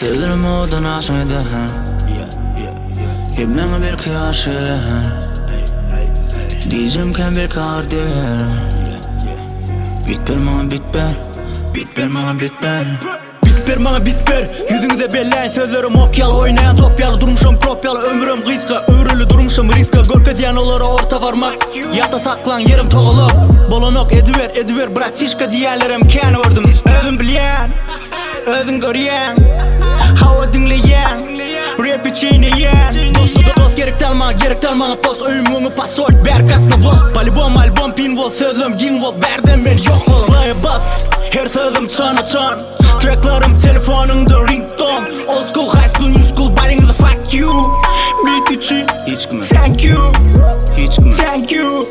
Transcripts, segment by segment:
Sözlerim owadan aşyk eder Hep maňa belki aşyk eder Diýjem kän belki agyr deger Bit ber maňa bit ber Bit ber maňa bit ber Bit ber maňa bit ber Ýüzüňize belläýin sözlerim ok ýaly Oýnaýan top ýaly durmuşam krop ýaly Ömrüm gysga öwrüldi durmuşym riska Görkezýän olara orta barmak Ýatda saklaň ýerim togalak Bolanok ediber ediber bratişka diýýänlerem kän gördüm Özüm bilýän Özüň görýäň Hawa diňleýäň Repi çeýneýän Dost gerek däl maňa gerek däl maňa post Öýümiň öňi pasol bär krasnowod Polibom albom pinwol sözlem giň bol Bärde men ýok bol Playa bas Her sözüm çana çan Treklerim telefonyňda rington Old school high school new school baryňyza fuck you Beat üçin Hiç kime Thank you Hiç kime Thank you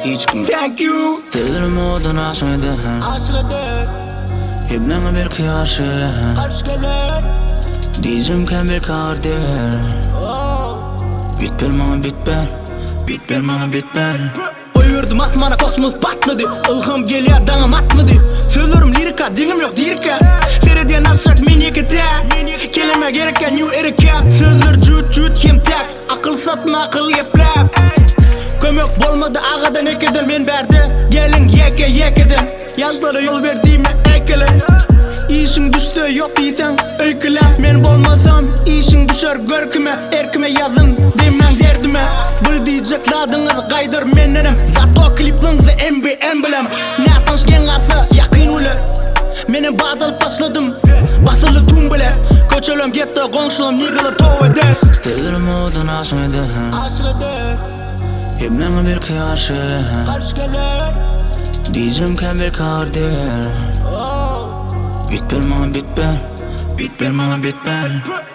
Hiç kime Thank you Sözlerim owadan aşyk eder Aşyk eder Hep maňa belki aşyk eder Aşyk eder Diýjem kän belki agyr deger Bit ber maňa bit ber Bit ber maňa bit ber Goýberdim asmana kosmos patlady Ylham gelýär daňam atmady Sözlerim lirika deňim ýok dirikä Seredýän aşak men ýeke täk Keleme gerekkä new era cap Sözler jübüt jübüt hem täk Akyl satma akyl gepläp Kömek bolmady agadan ekeden Men bärde geliň ýeke ýekeden Ýaşlara ýol ber diýme äkele Işiň düşse ýok diýseň öýkele Men bolmasam işiň düşer gör kime Erkime ýazyn diýmäň derdime Bir diýjek zadyňyz gaýdar mendenem Zato klipliňizi MBM bilem Nätanyş geň galsa ýakyn bile Menem bat alyp başladym Basyldy tüm bile Köçelem getto goňşulam nigala tow eder Sözlerim owadan aşyk eder Aşyk eder Hep maňa belki aşyk eder Aşyk eder Diýjem kän belki agyr deger Bit ber maňa bit ber Bit ber maňa bit ber.